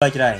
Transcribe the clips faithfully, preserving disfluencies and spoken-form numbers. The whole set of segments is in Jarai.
Plơi Jrai.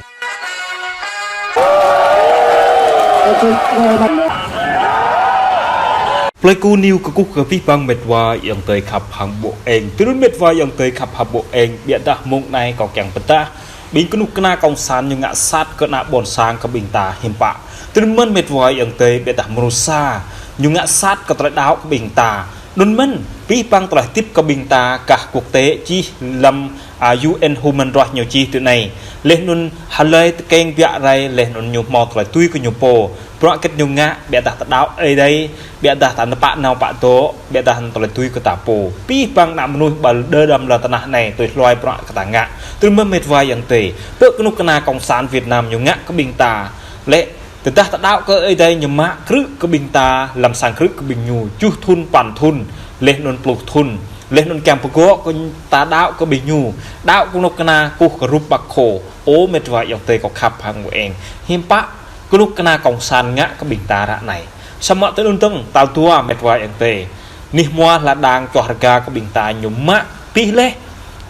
Plơi Ku News kơkuh kơ abih bang met wa ayŏng adơi khăp hăng ƀô̆ eng. Tui anŭn met wa ayŏng adơi khăp hăng ƀô̆ eng, biă dah mông anai kâo kiăng pơtă ƀing kơnuk kơna kông sản ñu ngă sat kơ ană ƀôn sang kơ ƀing ta hiư̆m pă. Tui anŭn mơ̆n met wa ayŏng adơi, biă dah mrô sa ñu ngă sat kơ tơlơi đaŏ kơ ƀing ta. Anŭn mơ̆n, abih bang tơlơi tip kơ ƀing ta gah quốc tế čih lăm, a, U N Human Rights ñu čih tui anai. Laih anŭn hlơi tơkeng biă rai, laih anŭn ñu hmâo tơlơi tui kơ ñu pô. Bruă hơget ñu ngă, biă dah ta đaŏ Ơi Adai, biă dah ta nao pă nao pă dŏ, biă dah tơlơi tui kơ ta pô. Abih bang ană mơnuih ƀơi đơ đam lŏn tơnah anai tui hluai bruă kơ ta ngă. Tui anŭn mơ̆n met wa ayŏng adơi, ƀơi kơnuk kơna kông sản Việt Nam ñu ngă kơ ƀing ta. Lĕ tơdah ta đaŏ kơ Ơi Adai ñu mă krư̆ kơ ƀing ta, lăm sang krư̆ kơ ƀing ñu, tơjuh thŭn, păn thŭn, laih anŭn pluh thŭn, laih anŭn kiăng pơgŏ kơ ta đaŏ kơ ƀing ñu, đaŏ kơnuk kơna kơkuh kơ rup Bác Hồ. Ơ met wa ayŏng adơi kâo khăp hăng ƀô̆ eng. Hiư̆m pă kơnuk kơna kông sản ngă kơ ƀing ta ră anai. Samơ̆ tui anŭn dơ̆ng, tal dua met wa ayŏng adơi. Anih hmua hla đang čoh rơga kơ ƀing ta ñu mă abih laih.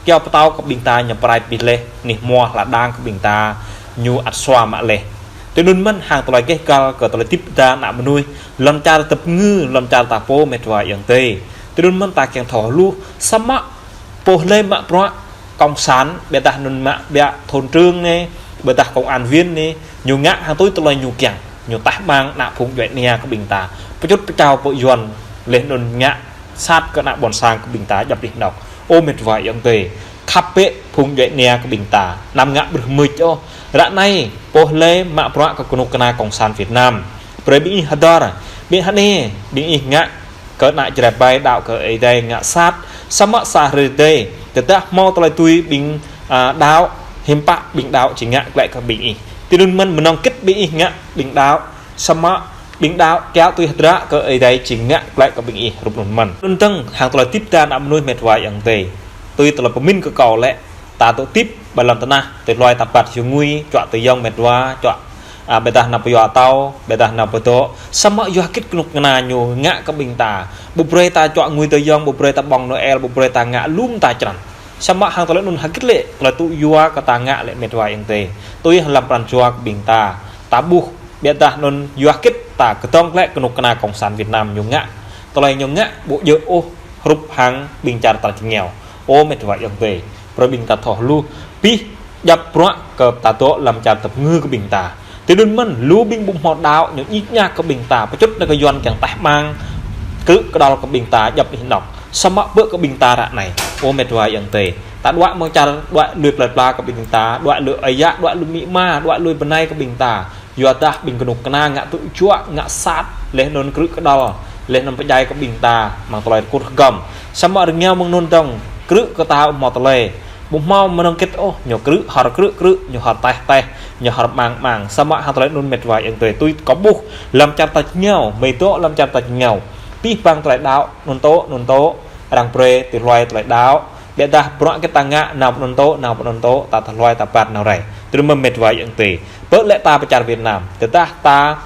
Kiao pơtao kơ ƀing ta ñu pơrai abih laih, anih hmua hla đang kơ ƀing ta ñu ăt sua mă laih. Tui anŭn mơ̆n hăng tơlơi gêh gal kơ tơlơi tip ta ană mơnuih, lŏn čar tơpơngư, lŏn čar ta pô met wa ayŏng adơi. Tui anŭn mơ̆n ta kiăng thâo hluh, samơ̆ pô hlơi mă bruă kông sản, biă dah anŭn mă biă thôn trưởng anai, biă dah công an viên anai, ñu ngă hăng tui tơlơi ñu kiăng, ñu taih ƀang ană phung djuai ania kơ ƀing ta. Pơčŭt pơčao pô Yuan, laih anŭn ngă sat kơ ană ƀôn sang kơ ƀing ta djŏp anih anŏ. Ơ met wa ayŏng adơi, khăp bĕ phung djuai ania kơ ƀing ta, anăm ngă brưh mưč ôh. Ră anai, pô hlơi mă bruă kơ kơnuk kơna kông sản Việt Nam, brơi ƀing ih hơdơr, ƀing hơnê, ƀing ih ngă kơ ană Jrai ƀai đaŏ kơ Ơi Adai ngă sat, samơ̆ sa hrơi tơdơi, tơdah hmâo tơlơi tui ƀing, a, đaŏ, hiư̆m pă ƀing đaŏ či ngă glaĭ kơ ƀing ih. Tui anŭn mơ̆n mơnơ̆ng hơget ƀing ih ngă ƀing đaŏ, samơ̆ ƀing đaŏ kiao tui hơdră kơ Ơi Adai či ngă glaĭ kơ ƀing ih rup anŭn mơ̆n. Anŭn dơ̆ng hăng tơlơi tip ta ană mơnuih met wa ayŏng adơi. Tui tơlơi pơmĭn kơ kâo lĕ, ta dŏ tip ƀơi lŏn tơnah, tui hluai ta ƀat hiu ngui, čuă tơyŏng met wa, čuă, a, biă dah nao pơ yua atâo, biă dah nao pơ dŏ, samơ̆ yua hơget kơnuk kơna ñu ngă kơ ƀing ta. Ƀu brơi ta čuă ngui tơyŏng, ƀu brơi ta ƀơ̆ng Noel, ƀu brơi ta ngă lŏm ta črăn. Samơ̆ hăng tơlơi anŭn hơget lĕ, tơlơi tŭ yua kơ ta ngă lĕ met wa ayŏng adơi. Tui hăng lăm pran jua kơ ƀing ta. Ta ƀuh, biă dah anŭn yua hơget ta kơdŏng lĕ kơnuk kơna kông sản Việt Nam ñu ngă. Tơlơi ñu ngă ƀu djơ̆ ôh hrup hăng ƀing čar ta čơngiao. Ơ met wa ayŏng adơi, brơi ƀing ta thâo hluh, abih djŏp bruă kơ ta dŏ lăm čar tơpơngư kơ ƀing ta. Tui anŭn mơ̆n, lu ƀing ƀu hmâo đaŏ ñu ñik ñak kơ ƀing ta, pơčŭt nao kơ Yuan kiăng taih ƀang krư̆ kơđŏl kơ ƀing ta djŏp anih anŏ. Samơ̆ ƀơi kơ ƀing ta ră anai. Ơ met wa ayŏng adơi, ta đuaĭ mơ̆ng čar, đuaĭ lui plơi pla kơ ƀing ta, đuaĭ lui ơi yă, đuaĭ lui amĭ ama, đuaĭ lui bơnai kơ ƀing ta. Yua dah ƀing kơnuk kơna ngă tŭ juă, ngă sat, laih anŭn krư̆ kơđŏl, laih anŭn pơdjai kơ ƀing ta, mơ̆ng tơlơi rơkut rơgŏm. Samơ̆ rơngiao mơ̆ng anŭn dơ̆ng, krư̆ kơ ta ƀu hmâo tơlơi. Ƀu hmâo mơnơ̆ng hơget ôh, ñu krư̆, hơr krư̆ krư̆, ñu hơr taih taih, ñu hơr mang mang. Samơ̆ hăng tơlơi anŭn met wa ayŏng adơi, tui kâo ƀuh, lăm čar ta čơngiao, mơi dŏ lăm čar ta čơngiao. Abih bang tơlơi đaŏ, anŭn tŏ, anŭn tŏ, arăng brơi, tui hluai tơlơi đaŏ. Biă dah bruă hơget ta ngă, nao pơ anŭn tŏ, nao pơ anŭn tŏ, ta tui hluai ta ƀat nao rai. Tui anŭn mơ̆n met wa ayŏng adơi. Ƀơi lĕ ta pơ čar Việt Nam. Tơdah ta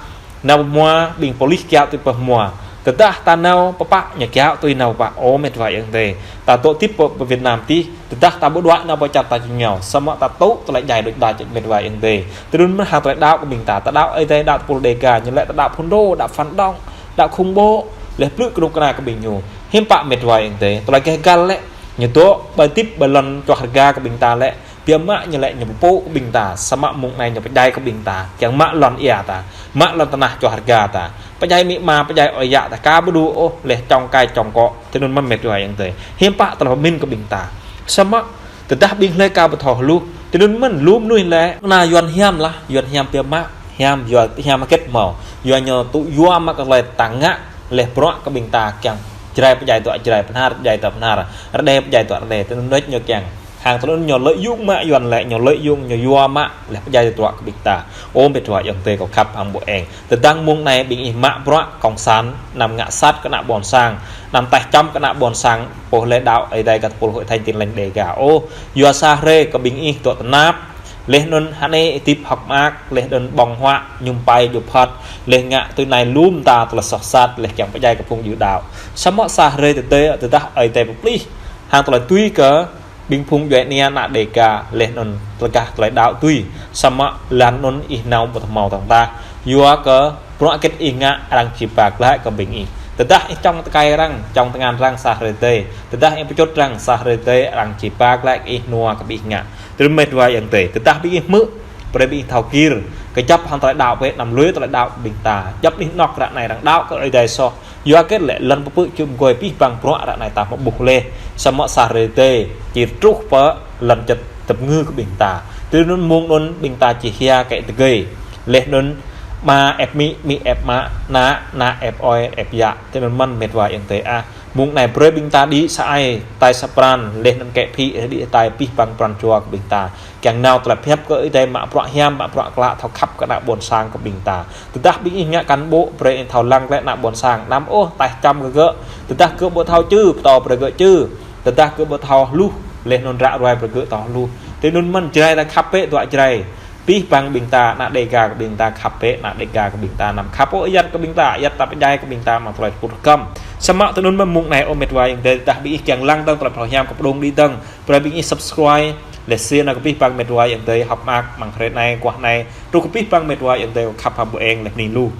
nao pơ hmua, ƀing polis kiao tui pơ hmua. Tơdah ta nao pơpă, ñu kiao tui nao pơpă. Ơ met wa ayŏng adơi. Ta dŏ tip pơ, pơ Việt Nam tih. Tơdah ta ƀu đuaĭ nao pơ čar ta čơngiao. Samơ̆ ta tŭ tơlơi djai đôč đač met wa ayŏng adơi. Tui anŭn mơ̆n hăng tơlơi đaŏ kơ ƀing ta. Ta đaŏ Ơi Adai, đaŏ tơpul Đêga, ñu lĕ ta đaŏ phunđô, đaŏ phản động, đaŏ khủng bố. Laih plư kơnuk kơna kơ ƀing ñu. Hiư̆m pă met wa ayŏng adơi. Tơlơi gêh gal lĕ. Ñu dŏ ƀơi tip ƀơi lŏn čoh rơga kơ ƀing ta lĕ. Biă mă ñu lĕ ñu pơpŭ kơ ƀing ta, samơ̆ mông anai ñu pơdjai kơ ƀing ta, kiăng mă lŏn ia ta, mă lŏn tơnah čoh rơga ta, pơdjai amĭ ama, pơdjai ơi yă ta, ka ƀu đu ôh, laih čŏng kai čŏng kŏ, tui anŭn mơ̆n met wa ayŏng adơi. Hiư̆m pă tơlơi pơmĭn kơ ƀing ta. Samơ̆, tơdah ƀing hlơi ka ƀu thâo hluh, tui anŭn mơ̆n lu mơnuih lĕ, kơna Yuan hiam lah, Yuan hiam biă mă, hiam, Yuan hiam hơget hmâo, Yuan ñu tŭ yua mă kơ tơlơi ta ngă, laih bruă kơ ƀing ta kiăng, Jrai pơdjai dŏ Jrai, Bơhnar pơdjai dŏ Bơhnar, Rơđê pơdjai dŏ Rơđê, tui anŭn đôč ñu kiăng. Hăng tơlơi anŭn ñu lợi dụng mă Yuan lĕ, ñu lợi dụng, ñu yua mă, laih pơdjai tơdruă kơ ƀing ta. Ơ met wa ayŏng adơi kâo khăp hăng ƀô̆ eng. Tơdang mông anai ƀing ih mă bruă kông sản, anăm ngă sat kơ ană ƀôn sang, anăm taih čăm kơ ană ƀôn sang, pô hlơi đaŏ Ơi Adai kơ tơpul Hội Thánh Tin Lành Đêga. Ơ, yua sa hrơi kơ ƀing ih dŏ tơnap, laih anŭn hơnê ih tip hơ̆k mơak, laih anŭn ƀơ̆ng huă, mơñum pai djŭp hơt, laih ngă tui anai lŏm ta tơlơi soh sat, laih kiăng pơdjai kơ phung djư đaŏ. Samơ̆ sa hrơi tơdơi, tơdah Ơi Adai pơplih, hăng tơlơi tui kơ Ƀing phung djuai ania ană Dêga laih anŭn tơgah tơlơi đaŏ tui. Samơ̆ lăng anŭn ih nao ƀu hmâo tơ̆ng tah. Yua kơ bruă hơget ih ngă arăng či ba glaĭ kơ ƀing ih. Tơdah ih čŏng tơkai arăng, čŏng tơngan arăng sa hrơi tơi. Tơdah ih pơčut arăng sa hrơi tơi arăng či ba glaĭ kơ ih nua kơ ƀing ih ngă. Tơl met wa ayŏng adơi. Tơdah ƀing ih hmư̆, brơi ƀing ih thâo gir. Kơjăp hăng tơlơi đaŏ bĕ, anăm lui tơlơi đaŏ ƀing ta. Djŏp anih anŏk ră anai arăng đaŏ kơ Ơi Adai soh. Yua hơget lĕ lŏn pơpư̆ čum gơi abih bang bruă ră anai ta mă ƀuh laih. Samơ̆ sa hrơi tơi či truh pơ lŏn čăt tơpơngư kơ ƀing ta. Tui anŭn mơ̆ng anŭn ƀing ta či hia kĕ tơgơi. Laih anŭn ama ĕp amĭ, amĭ ĕp ama, ană, ană ĕp ơi, ĕp yă. Tui anŭn mơ̆n met wa ayŏng adơi ah. Mơ̆ng anai brơi ƀing ta đĭ sa ai, tai sa pran, laih anŭn kĕ phĭ, đĭ tai abih bang pran jua kơ ƀing ta. Kiăng nao tơlơi pơhiăp kơ Ơi Adai mă bruă hiam, mă bruă klă thâo khăp kơ ană ƀôn sang kơ ƀing ta. Tơdah ƀing ih ngă cán bộ, brơi ih thâo lăng glaĭ ană ƀôn sang. Anăm ôh, taih čăm kơ gơ̆. Tơdah gơ̆ ƀu thâo čư, pơtô brơi gơ̆ čư. Tơdah gơ̆ ƀu thâo hluh, laih anŭn ră ruai brơi gơ̆ thâo hluh. Tui anŭn mơ̆n Jrai ta khăp bĕ tơlơi Jrai. Abih bang ƀing ta, ană Dêga kơ ƀing ta khăp bĕ, ană Dêga kơ ƀing ta anăm khăp ôh ayăt kơ ƀing ta, ayăt ta pơdjai kơ ƀing ta mă tơlơi pơkŭt kăm. Samơ̆ tui anŭn mơ̆n mơ̆ng anai ơ met wa ayŏng adơi, tơdah ƀing ih kiăng lăng tơ̆ng tơlơi phrâo hiam kơ pơdŏng đĭ tơ̆ng. Brơi ƀing ih subscribe, laih share nao kơ abih bang met wa ayŏng adơi hŏk mơak amăng hrơi anai, guah anai, truh kơ abih bang met wa ayŏng adơi khăp hăng ƀu eng laih bơni lu.